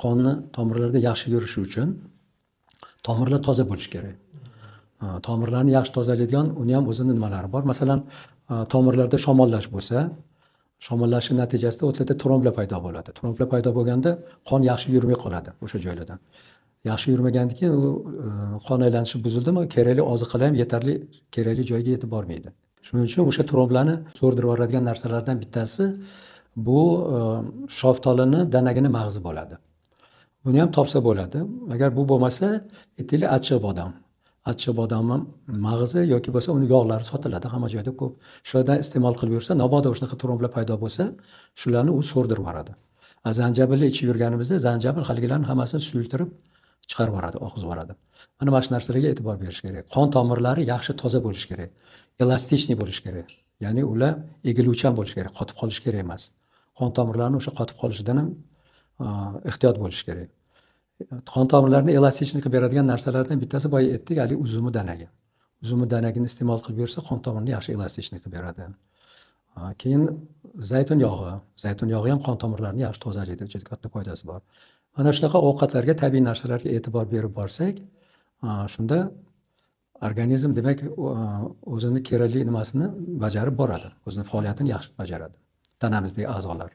Qonni tomirlarda yaxshi yurishi uchun tomirlar toza bo'lishi kerak. Tomirlarni yaxshi tozalaydigan uni ham o'zini nimalari bor. Masalan, tomirlarda shamollash bo'lsa, shamollashni natijasida o'tlarda tromblar paydo bo'ladi. Tromblar paydo bo'lganda qon yaxshi yurmay qoladi o'sha joylardan. Yaxshi yurmagandan keyin u qon aylanishi buzildimi, kerakli oziqalar ham yetarli kerakli joyga yetib bormaydi. Shuning uchun o'sha tromblarni so'rdirib yuboradigan narsalardan bittasi bu shaftolini danagini mag'zi bo'ladi. Buni ham topsa bo'ladi. Agar bu bo'lmasa, aytaylik, achchiq bodom. Achchiq bodomni mag'zi yoki bo'lsa uni yog'lari sotiladi hamma joyda ko'p. Shulardan iste'mol qilib yursa, mabodo shunaqa tromblar paydo bo'lsa, shularni u so'rdirib yuboradi. A zanjabilni ichib yurganimizda zanjabil haligilarni hammasini suyultirib chiqarib yuboradi, oqizib yuboradi. Mana shu narsalarga e'tibor berish kerak. Qon tomirlari yaxshi toza bo'lishi kerak. Elastichniy bo'lishi kerak. Ya'ni ular egiluvchan bo'lishi kerak, qotib qolishi kerak emas. Qon tomirlarini o'sha qotib qolishidan ham ehtiyot bo'lish kerak. Qon tomirlarini elastichni qilib beradigan narsalardan bittasi boya aytdik, haligi uzumi danagi. Uzumi danagini iste'mol qilib yursa, qon tomirini yaxshi elastichni qilib beradi. Keyin zaytun yog'i. Zaytun yog'i ham qon tomirlarini yaxshi tozalaydi, juda katta foydasi bor. Mana shunaqa ovqatlarga, tabiiy narsalarga e'tibor berib borsak, shunda organizm demak o'zini kerakli nimasini bajarib boradi, o'zini faoliyatini yaxshi bajaradi. Tanamizdagi a'zolar.